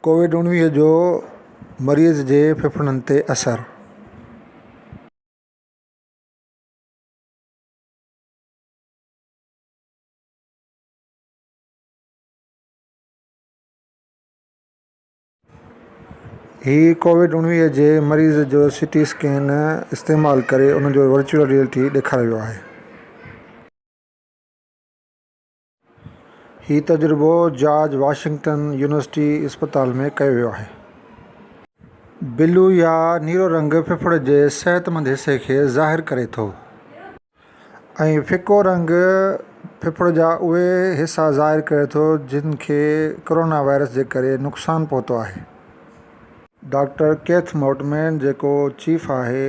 Covid 19 جو مريض جي ڦڦڙن تي اثر. هي ڪووڊ 19 جي مريض جو سي ٽي اسڪين استعمال ڪري ان جو ورچوئل ريئلٽي ڏيکاريو ويو آهي. هي تجربو جارج واشنگٽن يونيورسٽي اسپتال ۾ ڪيو ويو آهي. بلو يا نيرو رنگ ڦڦڙ جي صحتمند حصي کي ظاهر ڪري ٿو. ۽ ڦڪو رنگ ڦڦڙ جا اهي حصا ظاهر ڪري ٿو جن کي ڪرونا وائرس جي ڪري نقصان پهتو آهي. ڊاڪٽر ڪيٿ موٽمين جيڪو چيف آهي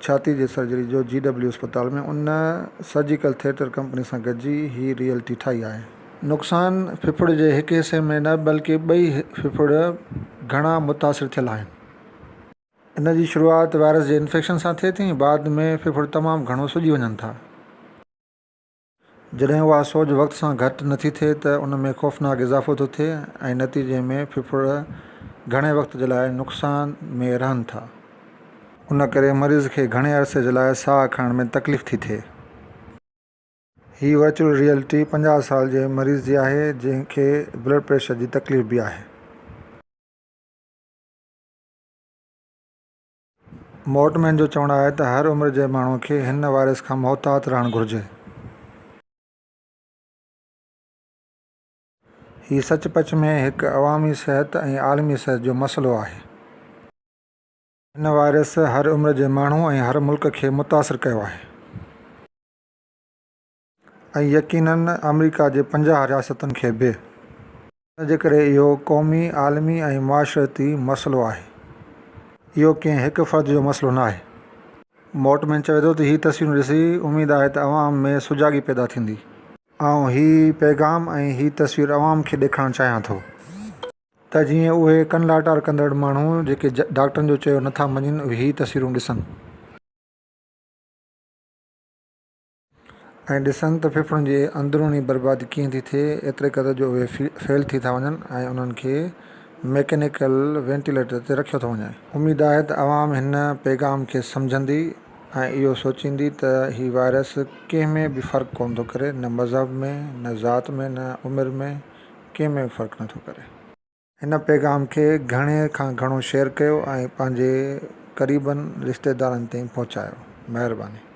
ڇاتي جي سرجري جو جي ڊبليو اسپتال ۾ ان سرجيڪل ٿيٽر ڪمپني سان گڏجي هي ريئلٽي ٺاهي آهي. نقصان ڦڦڙ جي هڪ حصي ۾ نه بلڪه ٻئي ڦڦڙ گهڻا متاثر ٿيل آهن. ان جي شروعات وائرس جي انفيڪشن سان ٿئي ٿي ۽ بعد ۾ ڦڦڙ تمام گهڻو سڄي وڃن ٿا. جڏهن اها سوڄ وقت سان گهٽ نٿي ٿئي ته ان ۾ خوفناڪ اضافو ٿو ٿئي ۽ نتيجي ۾ ڦڦڙ گهڻي وقت جي لاء نقصان ۾ رهن ٿا. ان ڪري مريض کي گهڻي عرصي جي لاء ساهه کڻڻ ۾ تڪليف ٿي ٿئي. هي ورچوئل ريئلٽي 50 سال جي مريض جي آهي جنهن کي بلڊ پريشر جي تڪليف به آهي. موٽمين جو چوڻ آهي ته هر عمر جي ماڻهو کي هن وائرس کان محتاط رهڻ گهرجي. هي سچ پچ ۾ هڪ عوامي صحت ۽ عالمي صحت جو مسئلو آهي. هن وائرس هر عمر جي ماڻهو ۽ هر ملڪ کي متاثر ڪيو آهي. ۽ يقينن آمريڪا جي 50 رياستن کي به. ان جي ڪري اهو قومي، عالمي ۽ معاشرتي مسئلو آهي. اهو ڪنهن هڪ فرد جو مسئلو ناهي. موٽمين چوي ٿو ته هي تصويرون ڏسي اميد آهي ته عوام ۾ سجاڳي پيدا ٿيندي. آئون هي پيغام ۽ هي تصوير عوام کي ڏيکارڻ چاهيان ٿو. ته جيئن اهي ڪن لاٽار ڪندڙ ماڻهو جيڪي ڊاڪٽرن جو چيو نٿا مڃين اهي هي تصويرون ڏسن. ۽ ڏسن ته ڦڦڙن جي اندروني بربادي ڪيئن ٿي ٿئي، ايتري قدر جو اهي فيل ٿي ٿا وڃن ۽ انهن کي ميڪينيڪل وينٽيليٽر تي رکيو ٿو وڃي. اميد آهي ته عوام هن پيغام کي سمجهندي ۽ اهو سوچيندي ته هي وائرس ڪنهن ۾ به فرق ڪونه ٿو ڪري، نه مذهب ۾، نه ذات ۾، نه عمر ۾، ڪنهن ۾ به فرق نه ٿو ڪري. هن پيغام کي گهڻي کان گهڻو شيئر ڪيو ۽ پنهنجي قريبن رشتيدارن تائين پهچايو. مهرباني.